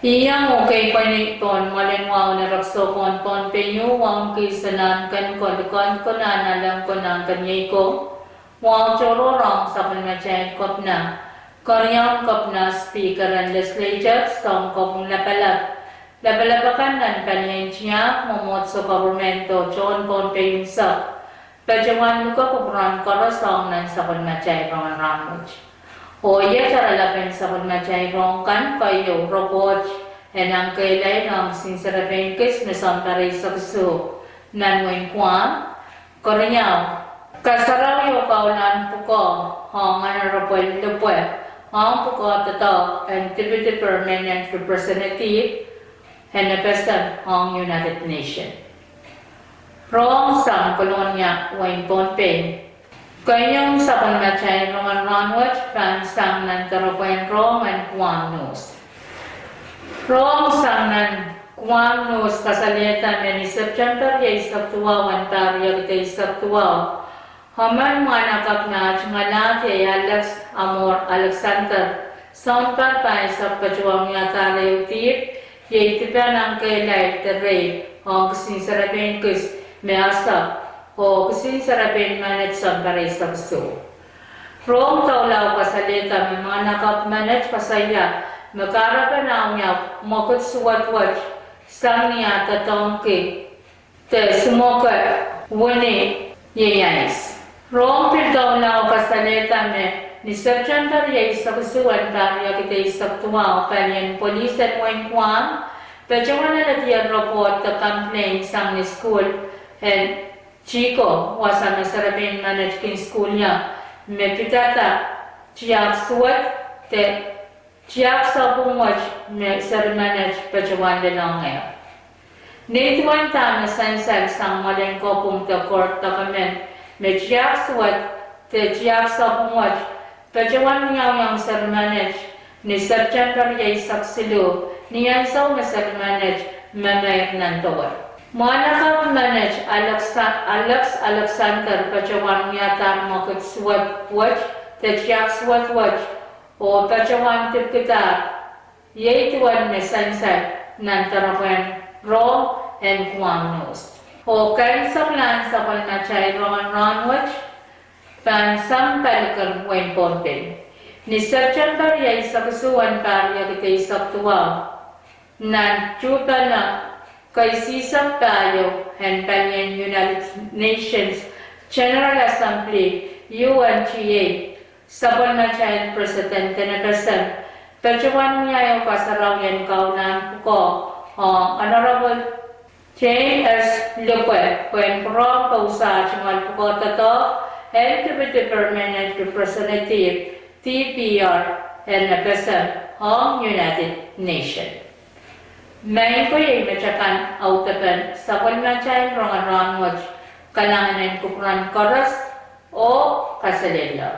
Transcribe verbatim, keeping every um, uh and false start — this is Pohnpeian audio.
Iang uhkei pweni pohn mwoalen wahu en erekiso pohn Pohnpei, wahu en kisin ahn ken kol, ken konehng ahn ken konehng, ken iei ko, wahu tohrohr ong sapwellimatail kepina, keriaun kepina, speaker en legislature, sounkopwung lapalap, lapalap akan nan palien tiahk, mwomwohdiso, government oh tohn Pohnpei unsek, patohwan luke kupwuramwail koaros ong nan sapwellimatail rongen rahnwet. Oh iet oaralapen sapwellimatail rohng kan, keieu report en ahn kehlail ong kisin serepein kis me sounpar eisek isuh nan wehin Guam. Keriau, kasarawio kaulahn pwukoa ong Honorable Lipwe ong pwukoa doadoahk en Deputy Permanent Representative en FSM ong United Nations. Rohng sang Kolonia, wehin Pohnpei. Keieun sapwellimatail rongen rahnwet pahn sang nan doaropwehn rohng en Guam News. Rohng sang nan Guam News kasalehda me ni September rieisek duwau en pahr riekid eisek duwau, emen mwahnakapw me aht ngalahr iei Alex Amor Alexander, sounpar pahisek, patohwan wiadahr ehu dihp, iei dipan ahn kehlail de rehi ong kisin serepein kis me ese oh kisin serepein menet sounpar eisek isuh. Rohng doula kasalehda me mwahnakapw menet koasoia me kahrepen ah wia mwekid suwed wet sang ni ah doadoahngki de sumwoke wini ieiais. Rohng pil doula kasalehda me ni September rieisek isuh en pahr riekid eisek duwau, palien polis en wehin Guam patohwan alehdi report de complaint sang ni sukuhl en Chico, wasa me serepein menet kin sukuhl ie, me pidada tiahk suwed de tiahk sapwung wet me seri menet patohwan lelohng ehu. Nin duwen dahme sansal sang mwoalen kopwung de court document, me tiahk suwed de tiahk sapwung wet patohwan wiawiong seri menet ni September rieisek siluh, ni ansou me seri menet memeir nan dowei. Mwahnakapw menet Alex, Alex Alexander patohwan wiadahr mwekid suwed wet de tiahk suwed wet oh patohwan dipkidahr, iei duwen me sansal nan doaropwehn rohng en Guam News. Oh keimwseklahn sapwellimatail rongen rahnwet pahn sang Palikir, wehin Pohnpei, ni September rieisek isuh en pahr riekid eisek duwau, nan tuhpene keisihsek pahieu en palien United Nations General Assembly, U N G A, sapwellimatail president en FSM patohwan wia ehu kasarawi en kaulahn pwukoa ong Honorable James Lipwe, pwehn pwurehng pousa tungoal pwukoa doadoahk en Deputy Permanent Representative, D P R, en FSM ong United Nations. Maing ko, iei metakan audepen sapwellimatail rongen rahnwet. Kalahngan en kupwuramwail koaros oh kaselehlie.